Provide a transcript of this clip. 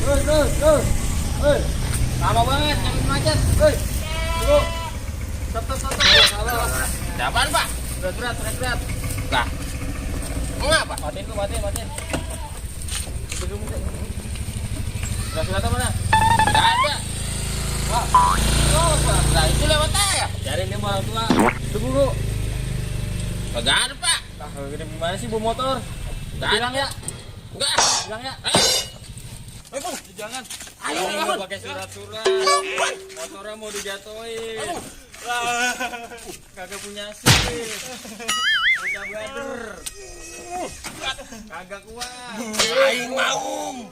Terus. Hei. Lama banget nyampe macet. Hei. Tunggu. Stop. Apaan, Pak? Berat. Lah. Ngapa? Matiin. Surat mana? Enggak ada. Wah. Nah, itu lewat ya? Cari nih orang tua. Tunggu. Enggak ada, Pak. Gini gimana sih bawa motor? Bilang ya. Enggak. Bilang ya. Ayo, jangan. Ayo, pakai surat-surat. Motornya mau dijatuhin. Kagak punya SIM. Udah brother. Kagak kuat. Aing mau.